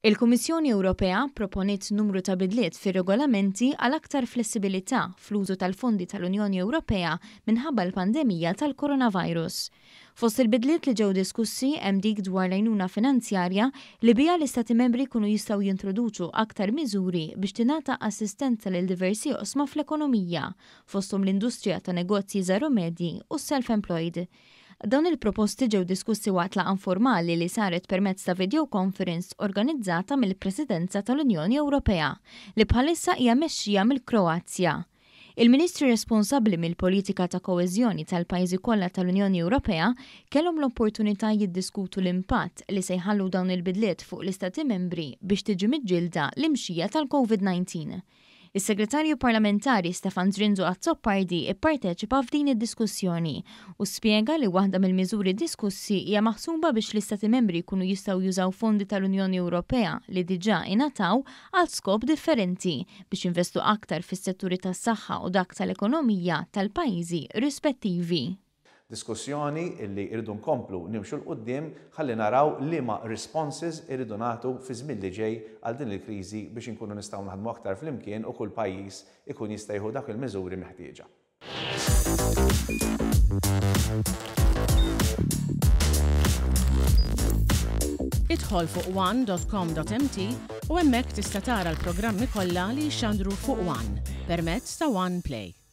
Il-Kummissjoni Ewropea pproponiet numru ta' bidliet fir-regolamenti għal aktar flessibilità fl-użu tal-fondi tal-Unjoni Ewropea minħabba l-pandemija tal-coronavirus. Fost il-bidliet li ġew diskussi hemm dik dwar l-għajnuna finanzjarja li biha l-Istati Membri jkunu jistgħu jintroduċu aktar miżuri biex tingħata assistenza lil diversi oqsma fl-ekonomija, fosthom l-industrija ta' negozji żgħar u medji u s-self-employed. Dawn il-proposti ġew diskussi waqt laqgħa informali li saret permezz ta' video conference organizzata mill-Presidenza tal-Unjoni Ewropea, li bħalissa hija mmexxija mill-Kroazja. Il-Ministri responsabbli mill-politika ta' koeżjoni tal-pajjiżi kollha tal-Unjoni Ewropea kellhom l-opportunità jiddiskutu l-impatt li se jħallu dawn il-bidliet fuq l-Istati Membri biex tiġi miġġielda l-imxija tal-Covid 19. Is-Segretarju Parlamentari Stefan Zrinzo Azzopardi pparteċipa f'din id-diskussjoni u spjega li waħda mill-miżuri diskussi hija maħsuba biex l-Istati Membri jkunu jistgħu jużaw fondi tal-Unjoni Ewropea li diġà ingħataw għal skop differenti biex jinvestu aktar fis-setturi tas-saħħa u dak tal-ekonomija tal-pajjiżi rispettivi. Diskussjoni li rridu nkomplu nimxu 'l quddiem ħalli naraw liema responses irridu nagħtu fiż-żmien li ġej għal din il-kriżi biex inkunu nistgħu naħdmu aktar flimkien u kull pajjiż ikun jista' jieħu dawk il-miżuri meħtieġa. Idħol fuq one.com.mt u hemmhekk tista' tara l-programmi kollha li jixxandru fuq One permezz ta' One Play.